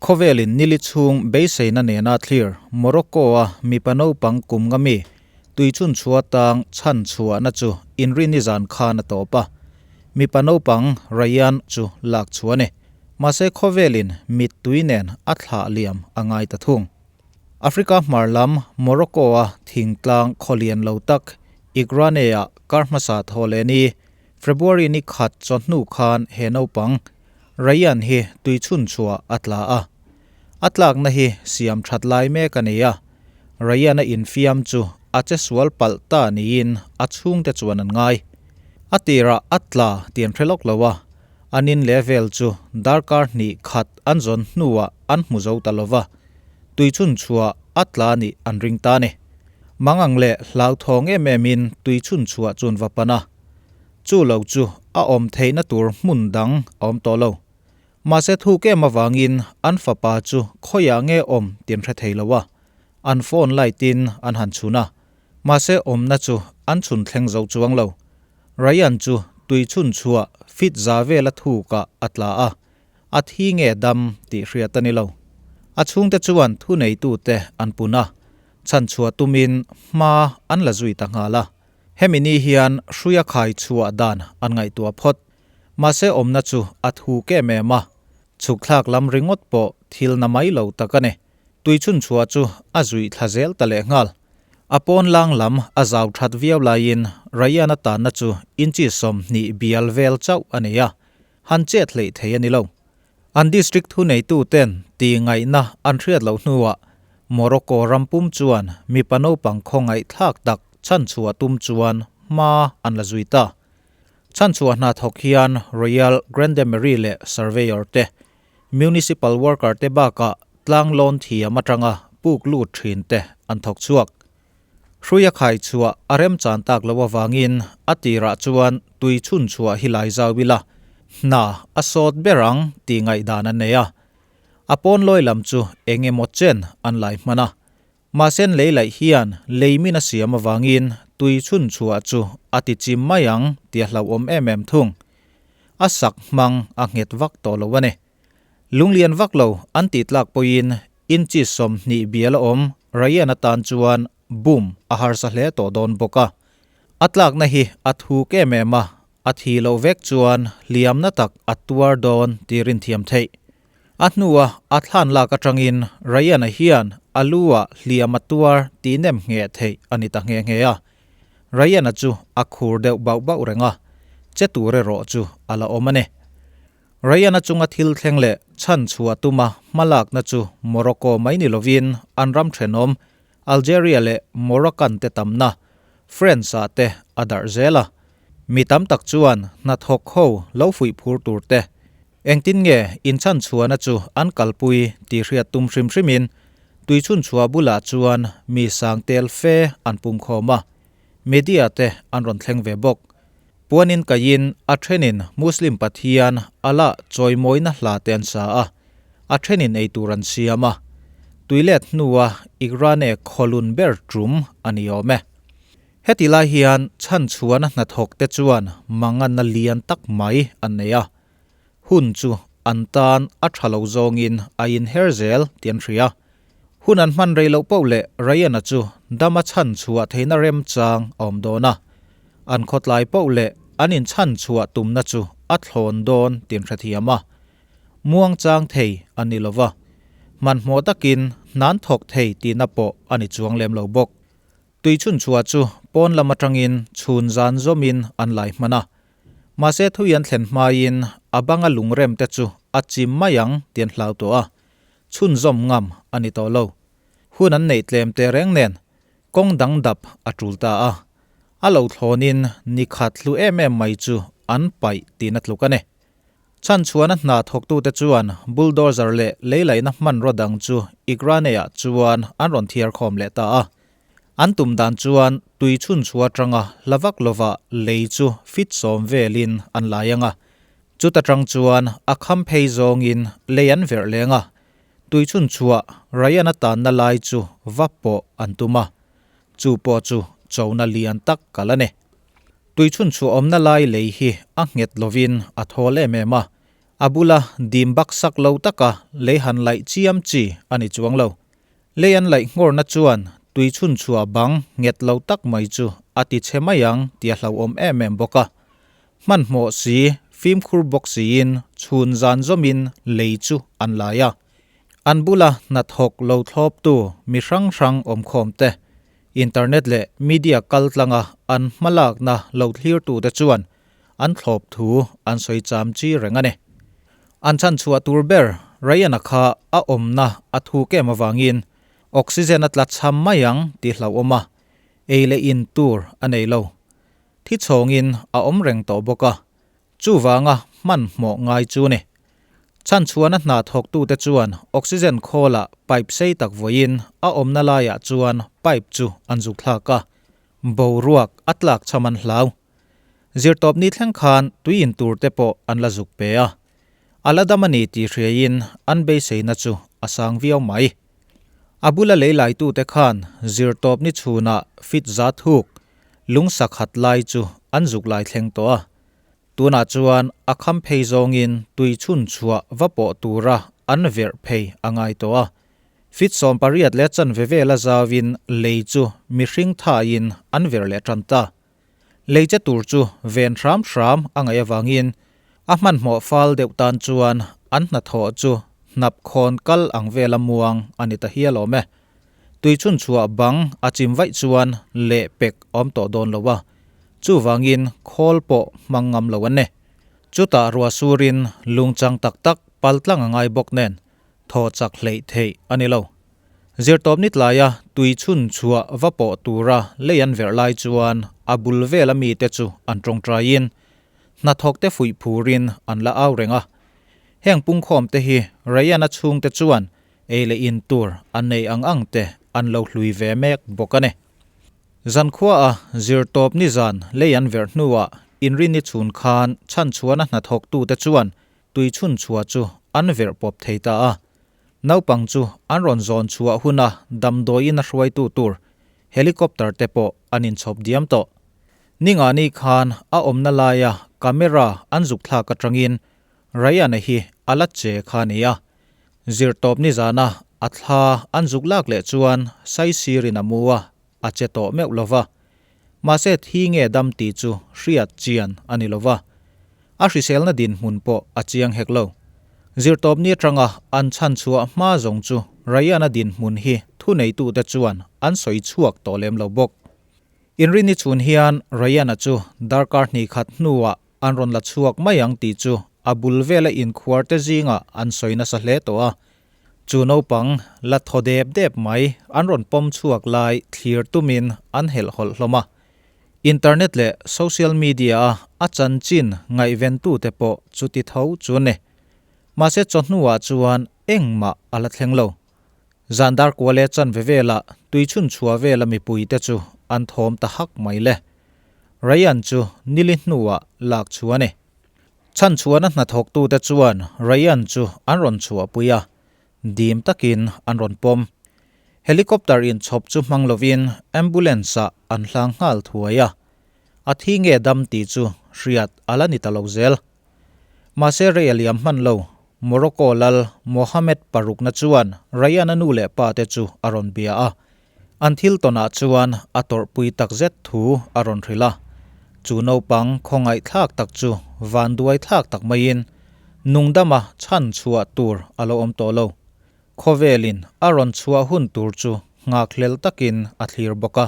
Khawvelin nili chhung beiseina nena thlir Morocco-a mipa naupang kum nga mi tuichhunchhuah tang chhan chhuahna chu inrin nizan khan a tawp a, mipa naupang Rayan chu lak chhuah a ni. Mahse khawvelin mittui nen a thlah liam a ngai ta thung. Africa hmar lam Morocco-a thingtlang khawlian lo tak Igrane-ah kar hmasa thaw leh ni February ni khat chawhnu khan he naupang Ryan hi tuichhun chhuah a tla a. A tlakna hi siam that lai mek a ni a, Ryan-a infiam chu a che sual palh ta niin a chhungte chuan an ngai. A tirah a tla tih an hre lawk lo a, an in leh vel chu darkar hnih khat an zawn hnuah an hmu zo ta lo va, tuichhun chhuah a tla nih an ring ta a ni. Mangang leh hlauthawng em emin tuichhun chhuah chu an va pan a. Chu lo chu a awm theihna tur hmun dang a awm tawh lo. Mahse thuk em avangin an fapa chu khawiah nge awm tih an hre thei lo a, an phone light in an han chhun a, mahse awmna chu an chhun thleng zo chuang lo. Ryan chu tui chhun chhuah fit za vela thukah a tla a, a thi nge dam tih hriat a ni lo. A chhungte chuan thuneitute an pun a, chhanchhuah tumin hma an la zui ta nghal a. Hemi ni hian hruia khai chhuah dan an ngaihtuah phawt. Mahse awmna chu a thuk em em a, chhuk thlak lam ringawt pawh thil na mai lo tak a ni. Tuichhun chhuah chu a zuih thla zel ta leh nghal. A pawn lang lam a zau that viau laiin Ryan-a tanna chu inchi 20 bial vel chauh a ni a, han chet hleih thei a ni lo. An district thuneituten tih ngaihna an hriat loh hnuah Morocco ram pum chuan mipa naupang khawngaihthlak tak chhanchhuah tum chuan hma an la zui ta. Chhanchhuah hna thawk hian Royal Gendarmerie leh Surveyor te, Municipal worker te bakah tlanglawn thiam atanga puk lut thin te an thawk chhuak. Hruia khai chhuah a remchan tak loh avangin a tirah chuan tui chhun chhuah hi lai zau ila, hna a sawt ber ang tih ngaihdan an nei a. A pawn lawi lam chu eng emaw chen an lai hman a. Mahse an lei laih hian lei min a siam avangin tui chhun chhuah chu a ti chim mai ang tih a hlauhawm em em thung. A sak hmang a nghet vak tawh lo a ni. Lunglian vak lo an tih tlak pawhin inchi 20 bial a awm Ryan atan chuan boom a harsa hle tawh dawn bawk a. A tlakna hi a thuk em em a, a thi loh vek chuan hliamna tak a tuar dawn tih rinthiam theih. A hnua a thlan lak atangin Ryan-a hian a lu-ah hliam a tuar tih nem ngheh theih a ni ta nghe nghe a. Ryan-a chu a khur deuh bauh bauh reng a, che tur erawh chu a la awm a ni. Ryan-a chunga thil thleng leh chhan chhuah tuma hmalakna chu Morocco mai ni lovin an ram thenawm Algeria leh Moroccan te tamna France-ah te a darh zel a. Mi tam tak chuan hnathawk ho lo fuih phur tur te, engtin nge inchhan chhuahna chu an kalpui tih hriat tum hrim hrimin tuichhunchhuah bulah chuan mi sang tel fe an pungkhawm a, media te an rawn thleng ve bawk. Puanin kaiin a thenin Muslim Pathian Allah chawimawina hla te an sa a, a thenin eitur an siam a. Tuilet hnua Igrane khawlun ber tum a ni awm e. Heti lai hian chhanchhuahna hnathawk te chuan manganna lian tak mai an nei a. Hun chu an tan a tha lo zawngin a inher zel tih an hria. Hun an hman rei loh poh leh Ryan-a chu dama chhanchhuah theihna remchang a awm dawn a. An khawtlai poh leh an inchhanchhuah tumna chu a thlawn dawn tih an hrethiam a. Muangchang thei a ni lo va, hmanhmawh takin hnan thawk thei tihna pawh a ni chuang lem lo bawk. Tui chhunchhuah chu pawn lam atangin chhun zan zawmin an lai hman a. Mahse thui an thlen hmain a banga lungrem te chu a chim mai ang tih an hlau tawh a, chhunzawm ngam a ni tawh lo. Hun an neih tlem teh reng nen kawng dang dap a tul ta a, a lo thlawnin ni khat hlu em em mai chu an paih tihna tluk a ni. Chhanchhuahna hna thawktute chuan bulldozer leh leilaihna hmanraw dang chu Igrane-ah chuan an rawn thiar khawm leh ta a. An tum dan chuan tui chhunchhuah atanga hla vak lova lei chu fit 10 velin an lai ang a. Chuta tang chuan a kham phei zawngin lei an verh leng a, tui chhunchhuah Ryan-a tanna lai chu va pawh an tum a. Chu pawh chu chona lian tak kal a ni. Tui chhunchhuah awmna lai lei hi a nghet lovin a thawl em em a. A bula dim baksak lo taka lei han laih chiam chi a ni chuang lo. Lei an laih nghawrna chuan tui chhunchhuah bang nghet lo tak mai chu a ti chhe mai ang tih a hlauhawm em em bawk a. Hmanhmawh si, fimkhur bawk siin chhun zan zawmin lei chu an lai a. An bula hnathawk lo thlawptu mi hrang hrang awmkhawm te, internet leh media kaltlanga an hmalakna lo thlirtute chuan an thlawp thu an sawi cham chi reng a ni. An chhanchhuah tur ber Ryan-a kha a awmna a thuk em avangin oxygen a tla cham mai ang tih hlauhawm a, ei leh in tur a nei lo. Thi chhawngin a awm reng tawh bawk a, chuvanga hmanhmawh ngai chu ni. Chhanchhuahna hna thawktute chuan oxygen khawlah pipe sei tak vawiin a awmna laiah chuan pipe chu an zuk thlak a, boruak a tlak cham an hlau. Zirtawp ni thleng khan tui in tur te pawh an la zuk pe a, a la dam a ni tih hriaiin an beiseina chu a sang viau mai. A bula lei laitute khan zirtawp ni chhunah fit za thuk lungsa khat lai chu an zuk lai thleng tawh a. Tunah chuan a kham phei zawngin tui chhun chhuah va pawh tura an verh phei a ngai tawh a. Fit 18 leh chanve vela zauin lei chu mihring thaiin an verh leh tan ta. Lei che tur chu ven hram hram a ngaih avangin a hmanhmawh fal deuh tan chuan an hnathawh chu hnap khawn kal ang vela muang a ni ta hial awm e. Tui chhunchhuah bang a chim vaih chuan leh pek awm tawh dawn lo a, chuvangin khawl pawh hmang ngam lo an ni. Chutah ruah surin lungchang tak tak paltlang a ngai bawk nen thaw chak hleih theih a ni lo. Zirtawp ni tlaia tui chhun chhuah va pawh tura lei an verh lai chuan a bul vela mite chu an tawngtaiin hnathawkte fuih phurin an la au reng a. Heng pungkhawmte hi Ryan-a chhungte chuan ei leh in tur an nei ang ang te an lo hlui ve mek bawk a ni. Zankhuaah zirtawp ni zan lei an verh hnuah inrini chhun khan chhanchhuahna hnathawktute chuan tui chhun chhuah chu an verh pawp thei ta a. Naupang chu an rawn zawn chhuah huna damdawiin a hruaitu tur helicopter te pawh an inchhawp diam tawh. Ningani khan a awmna laia camera an zuk thlak atangin Ryan-a hi a la che kha a ni a. Zirtawp nizana a thla an zuk lak leh chuan saisirin a mu a, a che tawh meuh lo va. Mahse thi nge dam tih chu hriat chian a ni lo va. A hriselna dinhmun pawh a chiang hek lo. Zirtawpni atanga an chhan chhuah hma zawng chu Ryan-a dinhmun hi thuneitute chuan an sawi chhuak tawh lem lo bawk. Inrini chhun hian Ryan-a chu darkar hnih khat hnuah an rawn la chhuak mai ang tih chu a bul vela inkhuar te zingah an sawi nasa hle tawh a. Chu naupang la thaw dep dep mai an rawn pawm chhuak lai thlir tumin an helh hawlh hlawm a. Internet leh social media-a a chanchin ngaihventute pawh chuti tho chu a ni. Mahse chawhnuah chuan engmah a la thleng lo. Zan dar kua leh chanve velah tui chhun chhuah vela mipuite chu an thawm ta hak mai le. Ryan chu nili hnuah lak chhuah a ni. Chhanchhuahna hnathawktute chuan Ryan chu an rawn chhuahpui a, dim takin an rawn pawm. Helicopter inchhawp chu hmang lovin ambulance-ah an hlang nghal thuai a, a thi nge dam tih chu hriat a la ni ta lo zel. Mahse rei a liam hman lo, Morocco lal Mohammed parukna chuan Ryan-a nu leh pa te chu a rawn bia a, An thil tawnah chuan a tawrhpui takzet thu a rawn hrilh a. Chu naupang khawngaihthlak tak chu vanduai thlak tak maiin nungdama chhan chhuah tur a lo awm tawh lo. Khawvelin a rawn chhuah hun tur chu nghakhlel takin a thlir bawk a.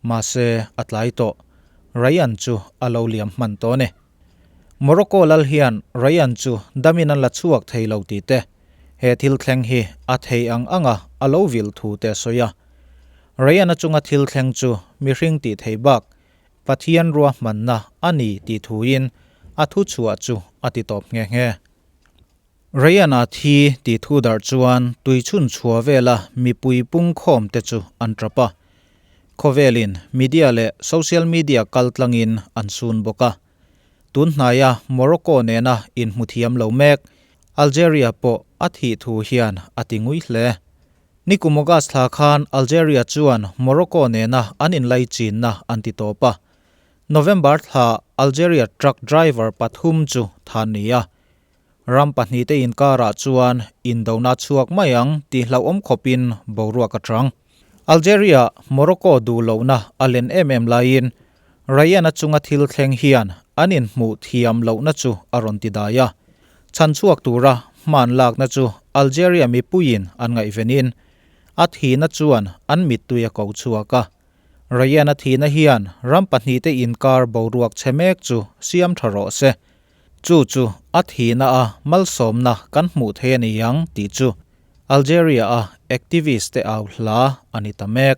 Mahse a tlai tawh. Ryan chu a lo liam hman tawh a ni. Morocco lal hian Ryan chu damin an la chhuak thei lo tih te, He thil thleng hi a thei ang anga a lo vil thu te a sawi a. Ryan-a chunga thil thleng chu mihring tih thei bak Pathian ruahmanna a ni tih thuin a thu chhuah chu a ti tawp nghe nghe. Ryan-a thi tih thu darh chuan tui chhun chhuah vela mipui pungkhawm te chu an tap a. Khawvelin media leh social media kal tlangin an sun bawk a. Tun hnaia Morocco nena inhmu thiam lo mek Algeria pawh a thih thu hian a ti ngui hle. Nikum August thla khan Algeria chuan Morocco nena an inlaichinna an ti tawp a. November thla Algeria truck driver pathum chu than ni a. Ram pahnihte inkarah chuan indona chhuak mai ang tih hlauhawm khawpin boruak a chang. Algeria, Morocco duh lohna a len em em laiin Rayyan-a chunga thil thleng hian an inhmuh thiam lohna chu a rawn ti dai a. Chhanchhuak tura hman lakna chu Algeria mipuiin an ngaihvenin a thihna chuan an mittui a ko chhuak a. Rayyan-a thihna hian ram pahnihte inkar boruak chhe mek chu siam tha rawh se. Chu chu a thihna a malsawmna kan hmuh thei a ni ang tih chu Algeria-a activist te au hla a ni ta mek.